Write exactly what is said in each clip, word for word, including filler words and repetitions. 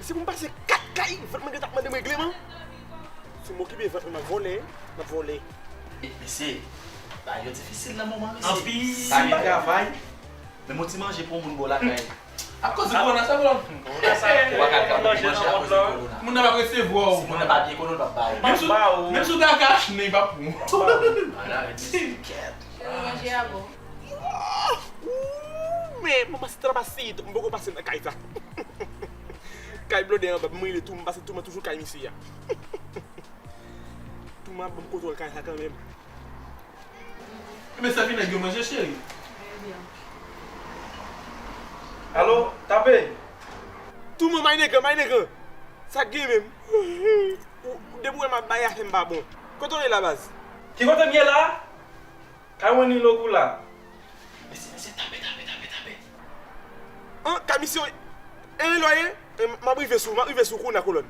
Se pou m pase kat kay, vant mwen gentan ap mande m regleman. Si m okipe vant mwen, m ap vòlè, m ap vòlè. Mesye, bagay yo difisil nan moman, mesye. Anpil. Pa gen travay. Menm yon ti manje pou yon moun ba w lakay. Akoz de kowona sa, bro? Kowona sa. Ou pa ka al manje akoz de kowona. Moun nan p ap resevwa w. Si moun nan pa byen konnen w, l p ap ba ou. Menm si, menm si w ta ka achte, li p ap pran w. Ala, mesye, kèt. Cheri, manje a bon. Ooh, men manman si travay, m poko pase nan kay sa. Kay blòdè anba, m rele tou, m pase tou, m toujou kay misye a. Tou m ap ban m kontwòl kay sa kanmenm. Ebyen, sèvi nèg yo manje, cheri. Alo, tape. Tou mwen, may nèg, may nèg. Sa k gen menm? Ou, depi w wè m ap bay afè m pa bon. Kote w ye la, baz? Ki kote m ye la? Kay Wenny Logou la. Mesye, mesye, tape, tape, tape, tape. An, kay misye, e lè w ye? E, m ap rive sou, m ap rive sou kounya, kolòn.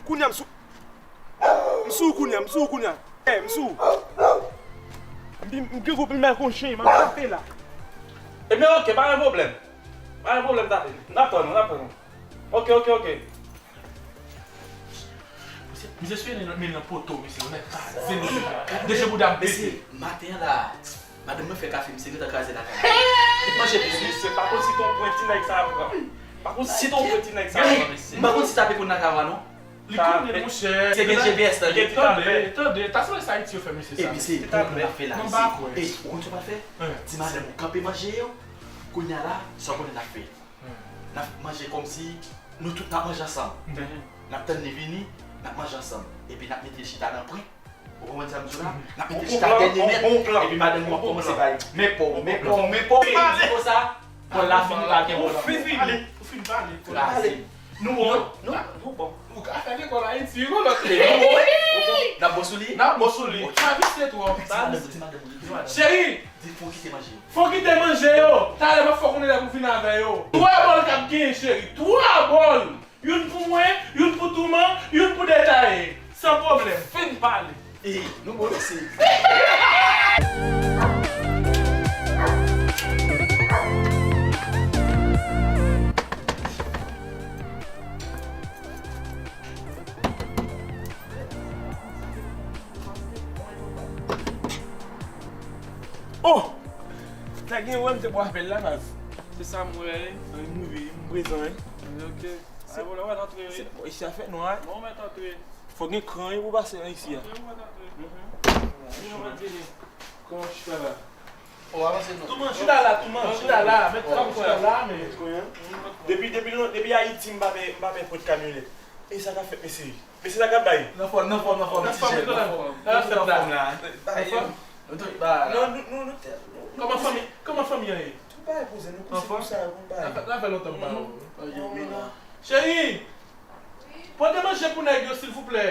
Kounya m sou, m sou kounya, m sou kounya. E, m sou. M, m gen gwo pil mal kon chen, m ap frape la. Ebyen, oke, pa gen pwoblèm. Pa gen pwoblèm, tape. N ap tann ou, n ap tann ou. Oke, oke, oke. Misye, misye swiye men nan poto, misye, ou nèk kraze, misye. Deje bouda m pete. Mesye, maten an la, madanm mwen fè kafe, misye gentan kraze lakay la. Li manje pou misye, pa konn si ton pwen ti nèg sa a pran. Pa konn si ton pwen ti nèg sa a pran, mesye. M pa konn si tape konn nan kay la non. Li konnen, monchè. Se gen G P S la, li. Tande, tande, ta sanble se Ayiti yo fè misye sa. Epi se bon pou n ap fè la, mesye. Ey, ou konn sa w pral fè? Di madanm ou kanpe manje yo. Kounya la, sa w konnen n ap fè? N ap manje kòmsi nou tout n ap manje ansanm. N ap tann li vini, n ap manje ansanm. Epi n ap mete l chita nan pwen. Ou konprann sa m di w la? N ap mete l chita dènye nèt. Epi madanm ou ap kòmanse bay men pa w, men pa w, men pa w. Epi di konsa, Pòl la fini pa gen wòl ankò. Ou fin pale. Ou fin pale. Kraze. Nou bon. Nou, nou bon. Ou ka fè lekòl Ayiti, wi, lòt. N ap bon sou li? N ap bon sou li. Sa visye twòp. Ti madanm ou, ti madanm ou. Cheri! Di fò kite manje yo. Fò kite manje yo. Talè m ap fè w konnen lè pou vin avè yo. Twa bòl k ap genyen, cheri. Twa bòl. Youn pou mwen, youn pou Touman, youn pou Detaye. San pwoblèm. Fin pale. Ey, nou bon, mesye. Oh! Sa gen wè m te bò apèl la, baz. Se sa m wè, wi. Wi, m prezan, wi. Ok. Se, se, bon, isi a fè nwa, wi. Bon, mèt antre. Fò gen kran, wi, pou pase nan isi a. Ok, ou mèt antre. Mhm. Vini, nou mèt vini. Kòman w chita la? Oh, avanse non. Touman, chita la, Touman, chita la. Mèt kran, chita la, men. Depi, depi, depi Ayiti, m pa pè, m pa pè pwent kamyonèt. E sa k ap fèt, mesye? Mesye sa k ap bay? Nan fòm, nan fòm, nan fòm, ti jèn, nan fòm. Nan fòm la. Nan fòm? Nan fòm. Non, nou, nou, nou te, nou, kòman fanmi, kòman fanmi an ye? Tout bagay poze, nou kouse konsa, bon bagay. Sa fè, sa fè lontan m pa wè w. Cheri! Pote manje pou nèg yo, silvouplè.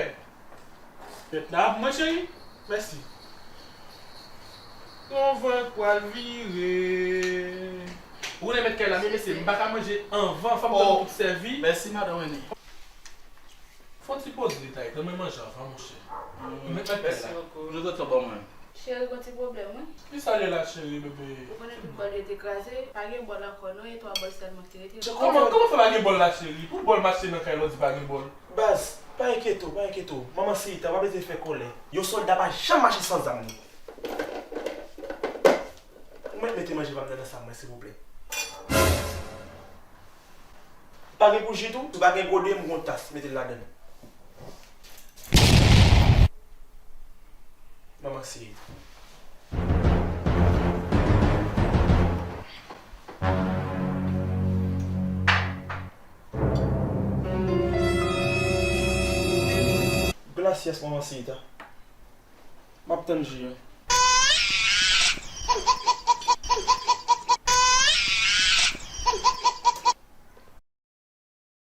Fèt la ap mwen, cheri. Mèsi. Konvan k pral vire. Ou konnen mèt kay la, men mesye, m pa ka manje anvan, fò m tann tout sèvi. Mèsi, madan Wenny. Fò ti poz li tay, tann mwen manje anvan, monchè. Mèt, mèt kay la. Mèsi bokou. Nou tonton ban mwen. Cheri, gon ti pwoblèm, wi. Kisa l ye la, cheri, bebe? Ou konnen tout bòl yo te kraze, pa gen bòl ankò non, e twa bòl sèlman ki te rete. Kòman, kòman fè pa gen bòl la, cheri? Pou bòl mache nan kay la, w di pa gen bòl? Baz, pa enkyete w, pa enkyete w. Manman Seyita, pa bezwen fè kòlè. Yon sòlda pa janm mache san zam li. Ou mèt mete manje pa m nan, nan sa mwen, silvouplè. Pa gen bouji tou? Si w pa gen gode, m gon tas, mete l ladan l. Manman Seyita. Gracias, Manman Seyita. M ap tann ji an.